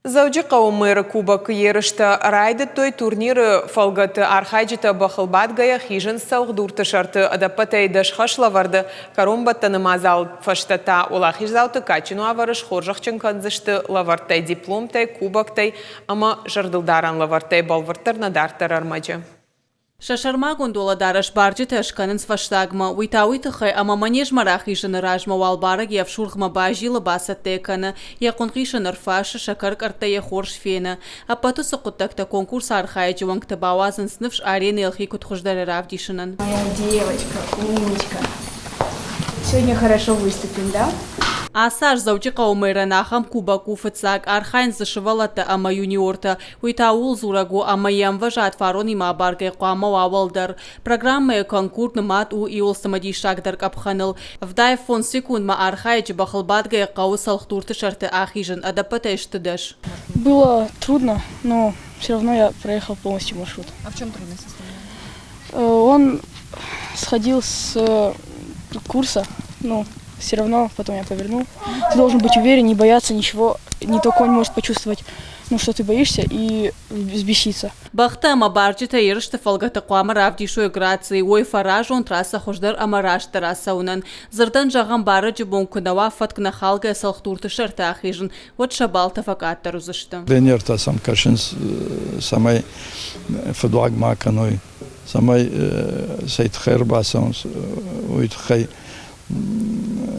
Дзӕуджыхъӕуы мэры кубокы ерыстӕ райдыдтой. Турниры фӕлгӕты архайджытӕ бӕхыл бадгӕйӕ хизынц цӕлхдурты сӕрты ӕдӕппӕтӕй 10 хӕслӕвӕрды. Кӕронбӕттӕны мадзалы фӕстӕ та уӕлахиздзауты кадджын уавӕры схорзӕхджын кӕндзысты лӕвӕрттӕй, дипломтӕй, кубоктӕй ӕмӕ зӕрдылдарӕн лӕвӕрттӕй. Бӕлвырддӕр нӕ дарддӕр ӕрмӕджы. Сӕ сӕрмагонд уӕлӕдарӕс барджытӕ скӕнынц фӕстагмӕ. Уый та уый тыххӕй, ӕмӕ манежмӕ рахизыны размӕ уал барӕг йӕ ӕфсургъмӕ базилы, бацӕттӕ йӕ кӕны, йӕ хъуынхъис ын ӕрфасы, сӕкӕркъӕрттӕ йӕ хорз фены. Ӕппӕт уыцы хъуыддӕгтӕ конкурсы архайӕджы уӕнгтӕ бауадзынц ныфс аренӕйыл хи куыд хуыздӕр равдисынӕн. Моя девочка, умничка. Сегодня хорошо выступим, да? Ацы аз Дзӕуджыхъӕуы мэрӕн ахӕм кубок у фыццаг. Архайынц дзы сывӕллӕттӕ ӕмӕ юниортӕ. Уый та ууыл дзурӕг у, ӕмӕ йӕ ӕмвӕзад фаронимӕ абаргӕ хъуамӕ уа уӕлдӕр. Программӕйы конкурт нымад у иуыл цымыдисагдӕр къӕпхӕныл. 75 секундмӕ архайӕджы бӕхыл бадгӕйӕ хъӕуы цӕлхдурты сӕрты ахизын, ӕдӕппӕтӕй сты 10. Было трудно, но все равно я проехал полностью маршрут. А в чем трудность состояла? Он сходил с курса, но все равно потом я повернул. Ты должен быть уверен, не бояться ничего. Не то конь может почувствовать, ну, что ты боишься, и взбеситься. Бӕхтӕ ӕмӕ барджытӕ ерысты фӕлгӕты хъуамӕ равдисой граци, уой фӕразон трассӕ хуыздӕр ӕмӕ растдӕр ацӕуынӕн. Дзырдӕн зӕгъӕм, барӕджы бон куы нӕ уа фӕтк нӕ халгӕ цӕлхдурты сӕрты ахизын, уӕд сӕ балтӕ фӕкъаддӕр уыдзысты. Тренертӕ сӕм кӕсынц, цӕмӕй фыдуаг ма кӕной, цӕмӕй сӕ тыххӕй ӕрбацӕуынц, уый тыххӕй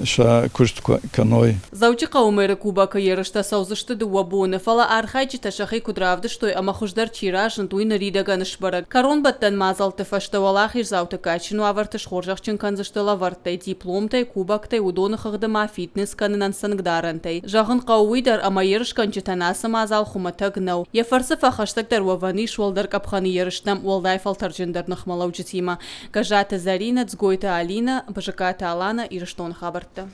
сӕ куыст кӕной. Дзӕуджыхъӕуы мэры кубокы ерыстӕ цӕудзысты дыууӕ боны, фӕлӕ архайджытӕ сӕхи куыд равдыстой ӕмӕ хуыздӕр чи разынд, уый ныридӕгӕн сбӕрӕг. Кӕронбӕттӕн мадзӕлтты фӕстӕ уӕлахиздзауты кадджын уавӕрты схорзӕхджын кӕндзысты лӕвӕрттӕй, дипломтӕй, кубоктӕй, уыдоны хыгъды ма фитнес кӕнынӕн цӕнгдарӕнтӕй. Зӕгъын хъӕуы уый дӕр, ӕмӕ ерысгӕнджытӕн ацы мадзал хуымӕтӕг нӕу. Йӕ фӕрцы фӕхӕстӕгдӕр уӕвӕн ис уӕлдӕр къӕпхӕны ерыстӕм уӕлдай фӕлтӕрджындӕр ныхмӕлӕуджытимӕ. Гӕззаты Зӕринӕ, Дзгойты Алинӕ, Бызыкаты Аланӕ, Ирыстоны хабӕрттӕ.